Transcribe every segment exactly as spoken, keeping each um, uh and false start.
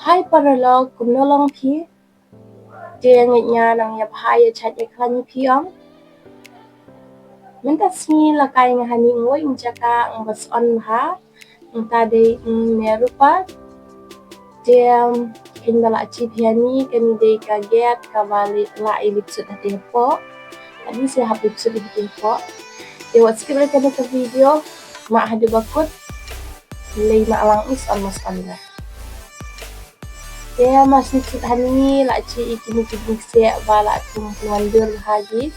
Hi paralok, kumno long phi? Te ngeit nga nang ïa bha ïa chait ïa khlaiñ phi ong. Mynta sngi la kai nga hani ngwei jaka ong bas on bha. Mynta dei ne rupa. Te kin ba la chi phi hani kani dei ka get ka ba li la i lipsut hati hapo. Ani se hap lipsut hati hapo. Te wat skip leh kani ka video. Ma hadi bakut. Lei ma lang is on mas on dah. Te ma sngewsih hani la chi i kini ki bingse ba la thung pynwandur ha gi.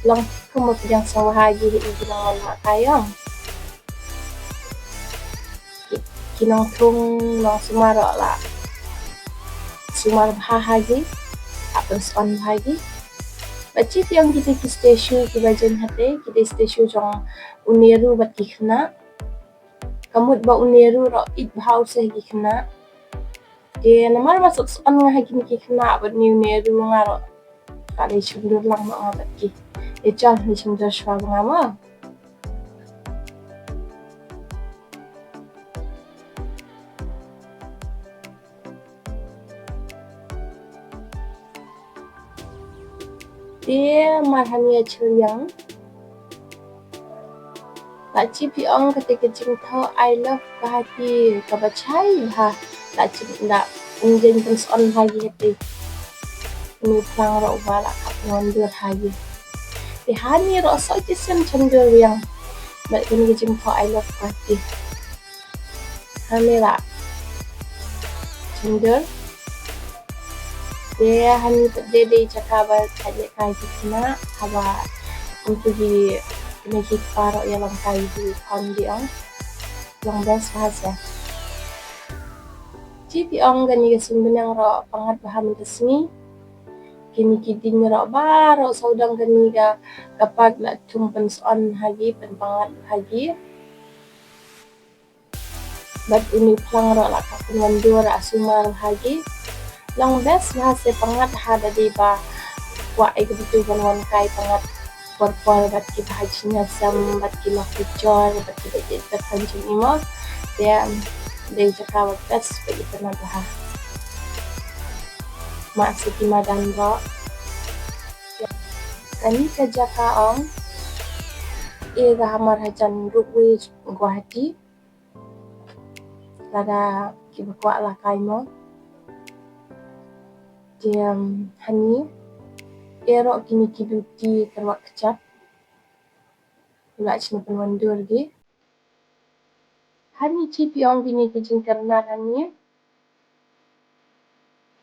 Long kum ba pdiang sa ha gi i ki nang wan ma kayong. Ki nang thung nang sumar la. Sumar bha ha gi. Apa son ha gi. Ba chi tiang kita ki statue ki ba jen hate kita statue jong u Nehru bad ki khynnah. Ka mut ba u Nehru ruh it bha u seh ki khynnah. Te namar ba suk on nga ha kini ki khynnah bad ni u Nehru nga ruh. Ka dei chyndur lang ma nga bad ki. Te chal ni chyndur shwa ba nga ma. Te mar hani a chiliang. La chi phi ong kata ka jingthoh I love Guwahati ka ba chai bha. La chi da injen pynson ha gi hati. Ni plang ro ba la kap ngon dur ha gi. Te hani ro so chi sen chan dur yang. Ba kini ka jingthoh I love Guwahati. Hani la. Chindur. Te hani pat dei dei jaka ba chait leh kai ki khynnah haba kumtu ki kine ki kpa ruh ïa long kai ki khon ki ong. Long best bha se. Chi phi ong kani ka sum bneng ruh pangat bha mynta sngi. Kini ki ding ruh baroh sawdong kani ka ka park la thung pynson ha gi pynpangat ha gi. Bad uni plang ruh la ka pynwandur a sumar ha gi. Long best bha se pangat ha da dei ba kwah ïa ka bitu ban wan kai pangat por por bad ki bha jinya sam bad ki lok ki jor bad ki dei dei bad han jing imo. Te dei jaka ba best ba i pangat bha. Ma se ki madan ruh. Kani ka jaka ong. E ga hamar hajan Rukwi Guwahati. Lada ki ba kwah la kai mo. Te hani. Ero kini ki duty kerwak kecap. Ula chini pynwandur gi. Hani chi phi ong kini ki jingkyrnar hani.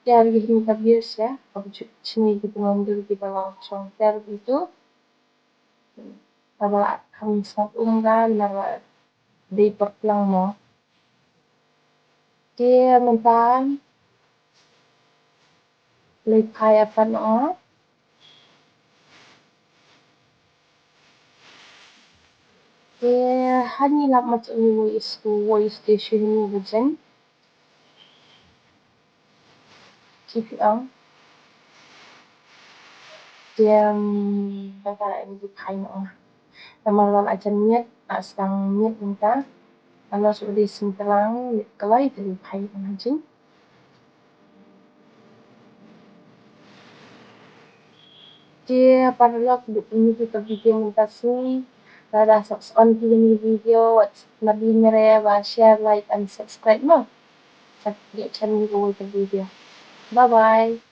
Ter gi hini ka bir sha. Ka chini ki pynwandur gi ba long chong ter gi tu. Kaba kham sat um ga na ba dei paklang mo. Te mynta lei phai apat no. Te hani lap mat ni woi is woi station ni bajen. Chi phi ong. Te mynta la em di phai no. Namar la la jan miet la sdang miet mynta. Namar su di sing telang miet kelai te di phai no jin. Te paralok du ini kita video mynta sngi. Lada subscribe kini video wat nabi nyere ba share, like and subscribe mo. Sa kini channel ko kita video. Bye bye.